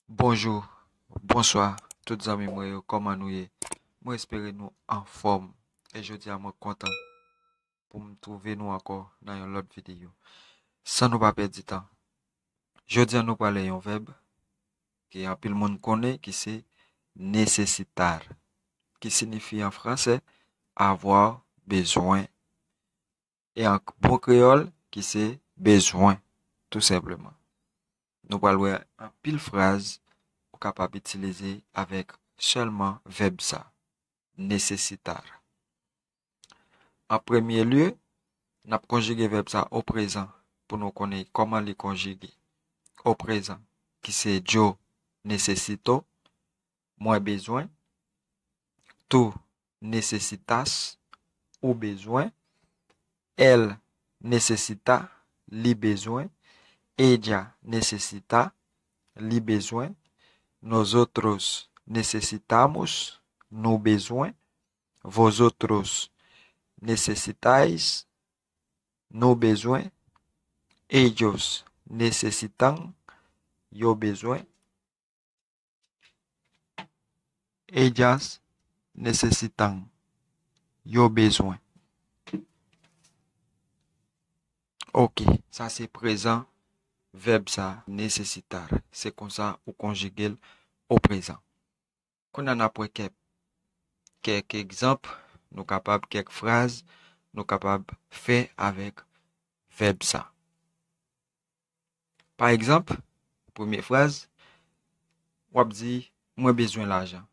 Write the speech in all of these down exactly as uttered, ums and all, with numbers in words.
Bonjou, bonswa, tout zanmi mwen yo, kòman nou ye? Mwen espere nou anfòm. E jodi a, mwen kontan pou m twouve nou ankò nan yon lòt videyo. San nou pa pèdi tan, jodi a nou pral wè yon vèb ke anpil moun konnen, ki se necesitar, ki siyifi an franse avoir besoin, e an bon kreyòl, ki se bezwen, tou senpleman. Nou pral wè anpil fraz ou kapab itilize avèk sèlman vèb sa, necesitar. An premye lye, n ap konjige vèb sa o prezan pou nou konnen kòman li konjige. O prezan, ki se yo necesito, mwen bezwen. Tú necesitas, ou bezwen. Él necesita, li bezwen. Ella necesita, li bezwen. Nosotros necesitamos, nou bezwen. Vosotros necesitáis, nou bezwen. Ellos necesitan, yo bezwen. Ellas necesitan, yo bezwen. Ok, sa se prezan vèb sa, necesitar. Se konsa ou konjige l o prezan. Kounye a n ap wè kèk, kèk egzanp nou kapab, kèk fraz nou kapab fè avèk vèb sa. Pa egzanp, premye fraz, w ap di, mwen bezwen lajan.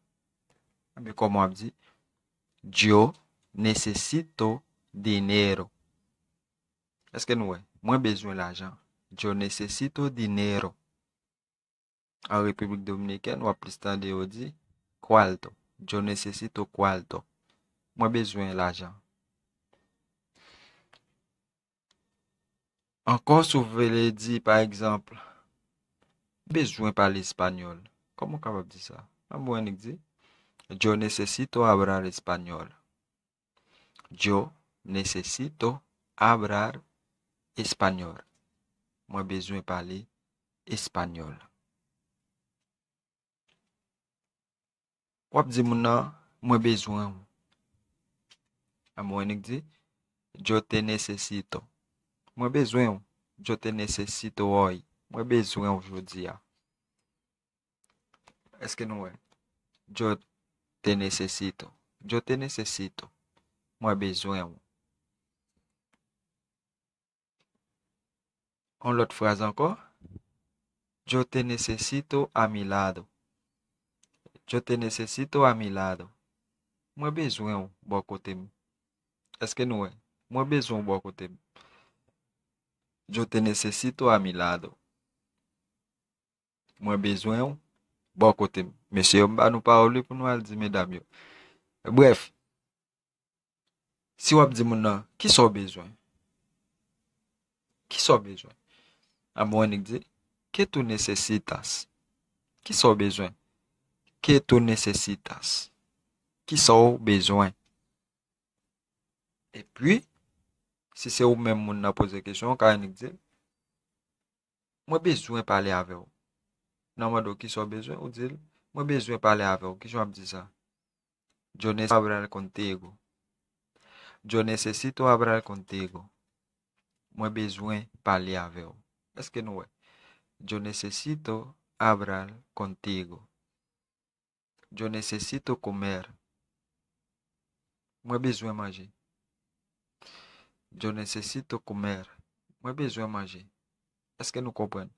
Ebyen, kòman w ap di? Yo necesito dinero. Èske nou wè? Mwen bezwen lajan. Yo necesito dinero. An Repiblik Dominikèn, w ap plis tande yo di, cuarto. Yo necesito cuarto. Mwen bezwen lajan. Ankò, si w vle di, pa egzanp, bezwen pale espanyòl, kòman w kapab di sa? An mwen, annik di, yo necesito hablar español. Yo necesito hablar español. Mwen bezwen pale espanyòl. W ap di moun nan, mwen bezwen w. An mwen, annik di, yo te necesito. Mwen bezwen w. Yo te necesito hoy. Mwen bezwen w jodi a. Èske nou wè? Yo te necesito. Yo te necesito. Mwen bezwen w. Yon lòt fraz ankò. Yo te necesito a mi lado. Yo te necesito a mi lado. Mwen bezwen w bò kote m. Èske nou wè? Mwen bezwen w bò kote m. Yo te necesito a mi lado. Mwen bezwen w bò kote m. Mesye yo, m ba nou pawòl wi pou nou al di medam yo. Brèf, si w ap di moun nan, kisa w bezwen? Kisa w bezwen? An mwen, annik di, ¿qué tú necesitas? Kisa w bezwen? ¿Qué tú necesitas? Kisa w bezwen? Epi, si se ou menm moun nan poze kesyon, w ka annik di l, mwen bezwen pale avè w. Nan mande w kisa w bezwen, ou di l, mwen bezwen pale avè w. Kijan w ap di sa? Yo necesito hablar contigo. Yo necesito hablar contigo. Mwen bezwen pale avè w. Èske nou wè? Yo necesito hablar contigo. Yo necesito comer. Mwen bezwen manje. Yo necesito comer. Mwen bezwen manje. Èske nou konprann?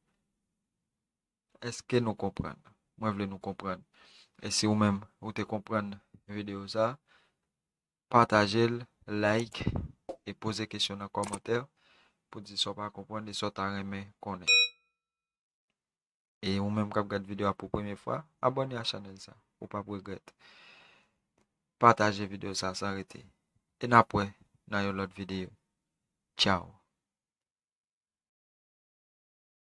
Èske nou konprann? Mwen vle nou konprann. E si ou menm, ou te konprann videyo sa, pataje l, like, e poze kesyon nan kòmantè pou di sa w pa konprann e sa w ta renmen konnen. E ou menm k ap gad videyo a pou premye fwa, abòne a chanèl sa, ou p ap regrèt. Pataje videyo sa san rete. E n ap wè nan yon lòt videyo. Tchaw.